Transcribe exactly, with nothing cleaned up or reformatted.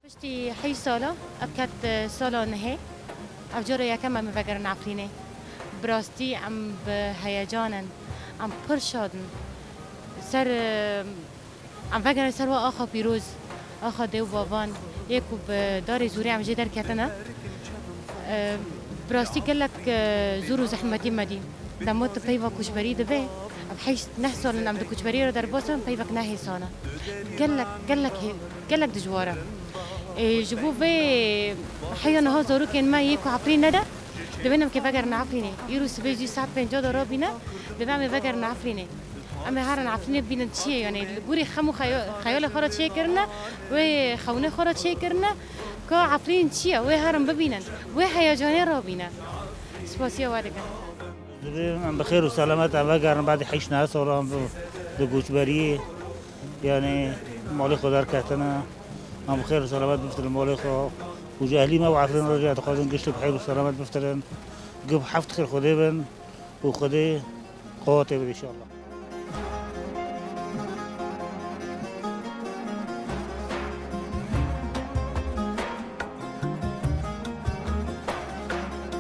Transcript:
Piştî heyş sala, ev ket, e, sala nehê. Ev cara yekem em ê vegerin Efrînê. Bi rastî em bi heyecan in. Em pir şad in. Ser, e, em vegerin ser wa axa pîroz, axa dê û bavan, yê ku bi darê zûrê em jê derketine. E, bi rastî gelek, e, zûr û zehmetî me dî. Dema tu peyva koçberî dibe, ev heşt neh sal in em di koçberiyê re derbas in, peyvek ne hêsan e. Gelek, gelek hê-, gelek dijwar e. Ê, ji bo vê heya niha zarokên me yê ku Efrîn nede, divê em kê vegerin Efrînê. Îro sibê jî saet pênca de rabîne, divê em ê vegerin Efrînê. Em ê herin Efrînê bibînin çi ye, yanî li gorî xem û xeya-, xeyalê xwe re çêkirine, wê xewnê xwe re çêkirine, ka Efrîn çi ye, wê herin bibînin, wê heyecanê rabîne. Spasiya we dikim. Divê em bi xêr û selamet em vegerin, badî heşt neh salan bi, di koçberiyê, yanî malê xwe derketine. Em bi xêr û selamet biftirin malê xwe. Û ji ehlî me û Efrîn re jî dixwazin giştî bi xêr û selamet biftirin. Gib heft xêr Xwedê bin û Xwedê qewatê bide înşallah.